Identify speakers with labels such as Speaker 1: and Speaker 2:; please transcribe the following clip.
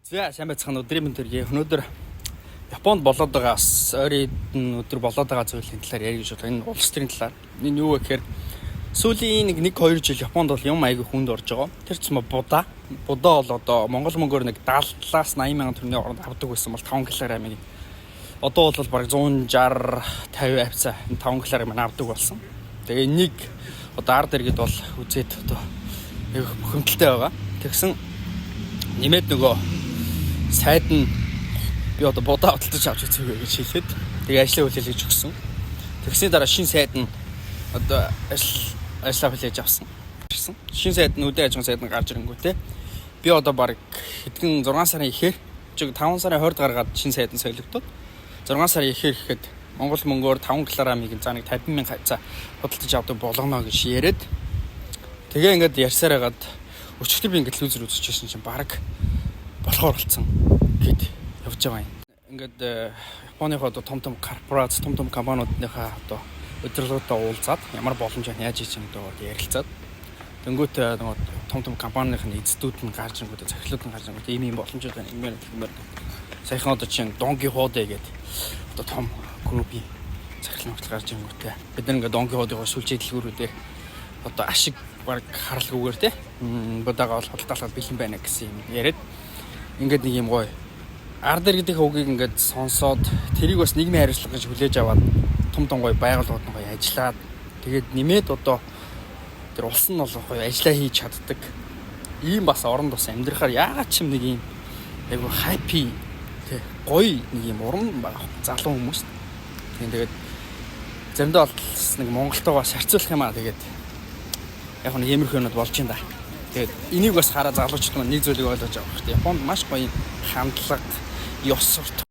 Speaker 1: За, сайн байцгаана, өдрийн мэнд төргий. Өнөөдөр Японд болоод байгаа, бас ойрын өдөр болоод байгаа зүйлийн талаар ярих гэж бодлоо. Энэ улс төрийн талаар. Энэ юу вэ гэхээр сүүлийн нэг 1 2 жил Японд бол юм айгүй хүнд орж байгаа. Тэр ч юм будаа. Будаа бол одоо Монгол мөнгөөр нэг 70-аас 80 мянган төгрөгийн хооронд авдаг байсан бол 5 кг-ыг одоо бол бараг 160 50 авцаа 5 кг маань авдаг болсон. Тэгээ энийг одоо ард иргэд бол үзээд одоо их бухимдалтай байгаа. Тэгсэн нэмээд нөгөө сайд нь би одоо будаа худалдаж авч үзье гэж хэлээд, тэгээ ажлаа хүлээлгэж өгсөн. Тэгсний дараа шин сайд нь одоо ажлаа хүлээж авсан. Шин сайд нь, үдээ аж ахуйн сайд нь гарч ирэнгүүтээ би одоо баг хэдхэн 6 сарын ихээр, 5 сарын 20-д гаргаад шин сайд нь солигдоод, 6 сарын ихээр гэхэд Монгол мөнгөөр 5 кг-ыг за нэг 50 мянга хавцаа худалдаж авдаг болгоно гэж яриад, тэгээ ингээд ярьсаар хагаад өчигдөр би ингээд телевизээр үзчихсэн чинь баг болохоор болцсон гэд явж байгаа юм. Ингээд Японыхоо одоо том том корпорац, том том компаниудныхаа одоо удирдлагуудтай уулзаад, ямар боломж байна, яаж хийж юм одоо ярилцаад, тэнгуут нөгөө том том компанийн эздүүд нь гарч ирэнгүүтээ, захирлууд нь гарч ирэнгүүтээ ийм ийм боломжууд байна. Ингээр ингээр саяхан одоо чинь Дон Кихоте гэдэг одоо том группийн захирал нь гарч ирэнгүүтээ бид нар ингээд Дон Кихотегоо сүлжээ дэлгүүрүүдээр одоо ашиг баг харалгүйгээр те будаага бол худалдаалахад бэлэн байна гэсэн юм яриад, ингээд нэг юм гоё ард иргэдийн үгийг ингээд сонсоод, тэрийг бас нийгмийн хариуцлага гэж хүлээж аваад, том том гоё байгууллагууд нь гоё ажиллаад, тэгээд нэмээд одоо тэр улс нь бол гоё ажиллаа хийж чаддаг ийм бас оронд бас амьдрахаар яагаад ч юм нэг ийм айгу happy тэ гоё нэг юм урам байгаа залуу хүмүүс. Тийм, тэгээд заримдаа бол нэг Монголтойгоо харьцуулах юм аа, тэгээд яг нэг иймэрхүү юмнууд болж юм да. Тэгээд энийг бас хараа залуучууд маань нэг зүйлийг ойлгож авах хэрэгтэй. Японд маш гоё хандлага, ёс суртахуун